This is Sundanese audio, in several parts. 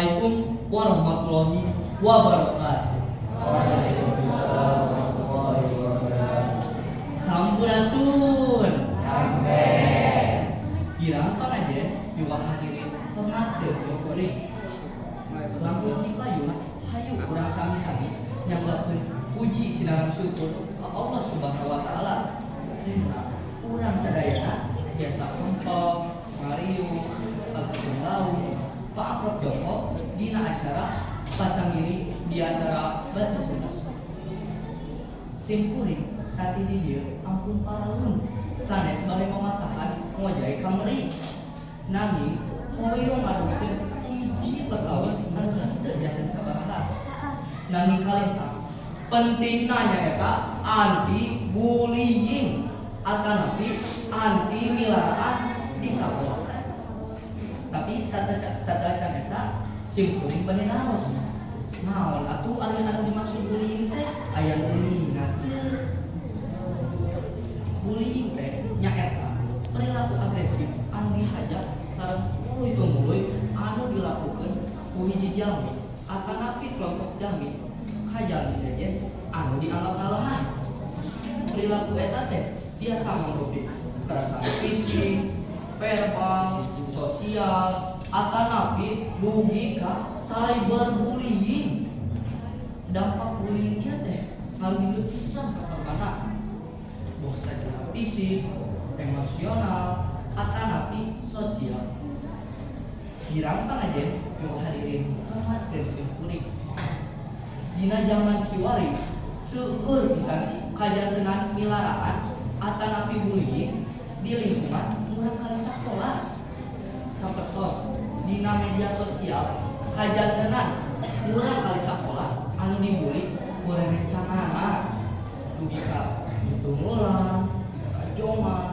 Assalamualaikum warahmatullahi wabarakatuh. Waalaikumsalam warahmatullahi wabarakatuh. Sampurasun. Rampes. Girang pangajen juga hadirin hormatkeun simkuring. Langkung ti payun, hayu urang sami-sami nyanggakeun puji sinareng syukur ka Allah Subhanahu wa Taala. Dina urang sadayana tiasa kempel, ngariung, kagutung laung, paamprok jongkok dina acara pasanggiri di antara basa Sunda. Simkuring tadi di dieu ampun paralun sanes bade mamatahan ngojay kamari. Nanging hoyong ngadugikeun hiji perkawis anu henteu janten sabaraha. Nanging kalintang pentingna nyaeta anti bullying atanapi anti milaraan di sakola. Tapi sateuacan eta simkuring bade naros. Naon atuh ari anu dimaksud bullying teh, aya nu uninga teu? Bullying teh nyaeta perilaku agresif anu dihaja sareng tuluy tumuluy anu dilakukeun ku hiji jalmi atanapi kelompok jalmi ka jalmi sejen anu dianggap lemah. Perilaku eta teh biasa mangrupi kekerasan fisik, verbal, sosial, atanapi dugi ka cyberbullying. Dampak bullying ieu teh ngarugikeun pisan ka korbanna. Boh secara fisik, emosional, atanapi sosial. Girang pangajen yung hadirin hormatkeun simkuring. Dina zaman kiwari seueur pisan kajantenan milaraan atanapi bullying di lingkungan murangkalih sakola. Sapertos dina media sosial kajantenan murangkalih sakola anu dibully ku rerencanganna dugi ka ditungulan, dikajongan,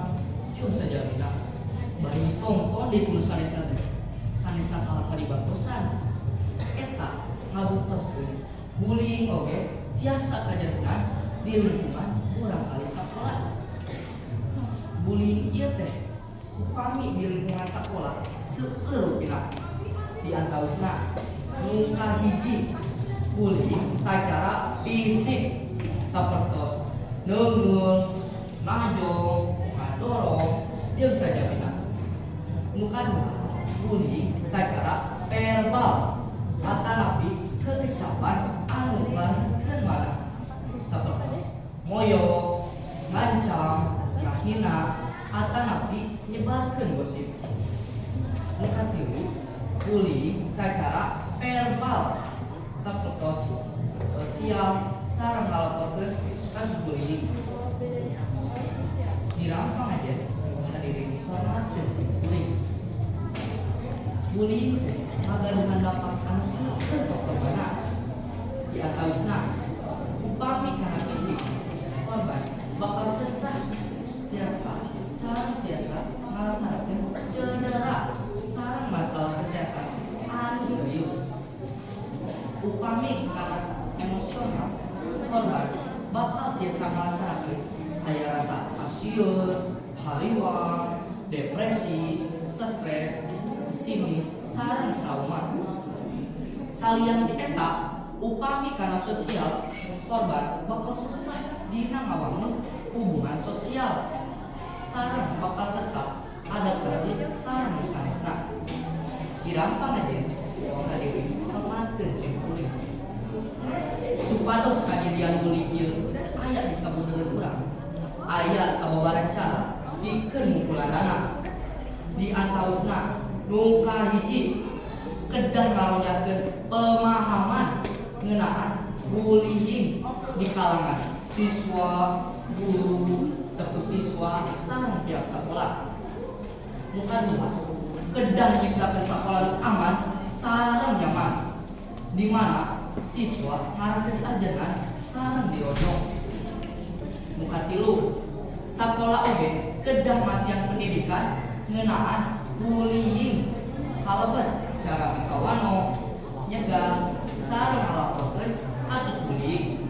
jeung sajabina bari ditonton di ku nu sanesna teh. Sanesna kalah dibantosan. Eta ngabuktoskeun bullying oge tiasa kajantenan di lingkungan murangkalih sakola. Bullying ieu teh upami di lingkungan sakola seueur rupina. Di antawisna nu kahiji, bullying secara fisik sapertos neungeul, najong, ngadorong, jeung sajabina. Nu kadua, bullying secara verbal atanapi kekecapan anu ngareukeun manah sapertos moyok, ngancam, ngahina, atanapi nyebarkeun gosip. Nu katilu, bullying secara verbal sapertos sosial sareng ngalaporkeun kasus bullying. Girang pangajen hadirin hormatkeun simkuring. Bullying teh ngagaduhan dampak anu seueur ka korbanna. Di antawisna upami kana fisik, korban bakal sesah tiasa sareng tiasa ngalantarakeun cedera sareng masalah kesehatan anu serius. Upami kana emosional, korban bakal tiasa ngalantarakeun aya rasa pasieun, hariwang, depresi, stres, pesimis, sareng trauma. Salian ti eta, upami kana sosial, korban bakal sesah dina ngawangun hubungan sosial sareng bakal sesah adaptasi sareng nu sanesna. Girang pangajen hadirin hormatkeun simkuring. Supados kajadian bullying ieu aya di sabudeureun urang, aya sababaraha cara pikeun mungkulanana. Di antawisna nu kahiji, kedah ngaronjatkeun pemahaman ngeunaan bullying di kalangan siswa, guru, sepuh siswa, sareng pihak sekolah. Nu kadua, kedah nyiptakeun sakola nu aman sareng nyaman di mana siswa ngarasa diajarkan sareng dirojong. Nu katilu, sakola oge kedah masihan pendidikan ngeunaan bullying kalebet cara mikawano, nyegah, sareng ngalaporkeun kasus bullying.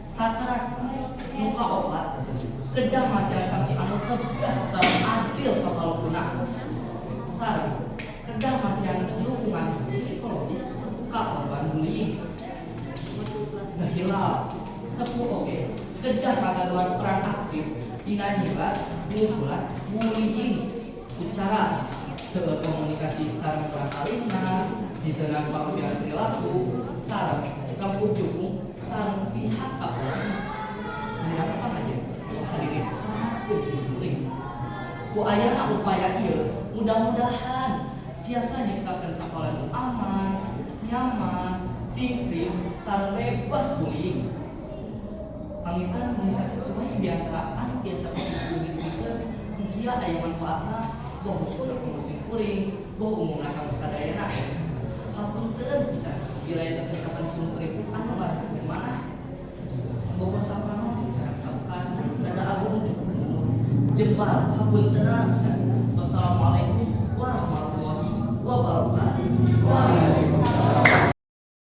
Saterasna, nu kaopat, kedah masihan sanksi anu tegas sareng adil ka palakuna sareng kedah masihan dukungan psikologis. Kedah ngagaduhan peran aktif dina nyilas ngungkulan bullying ku cara seueur komunikasi sareng orang kalihna, ditenang pangupian perilaku sareng rembug jukung sareng pihak sakola. Dina apa aja hadirin kuring ku ayana upaya ieu, mudah-mudahan tiasa nyiptakeun sakola nu aman, nyaman, tingkrim sareng bebas bullying. Panginten mung sakitu wae biantara anu tiasa kuring dibikeun. Mugia aya manfaatna, boh khususna kanggo sim kuring, boh umumna kanggo sadayana. Hapunten pisan bila aya kasekapan sim kuring anu ngarasikeun mana. Bogo sapano cara sabukan nada agung cukup umur jebal, hapunten pisan.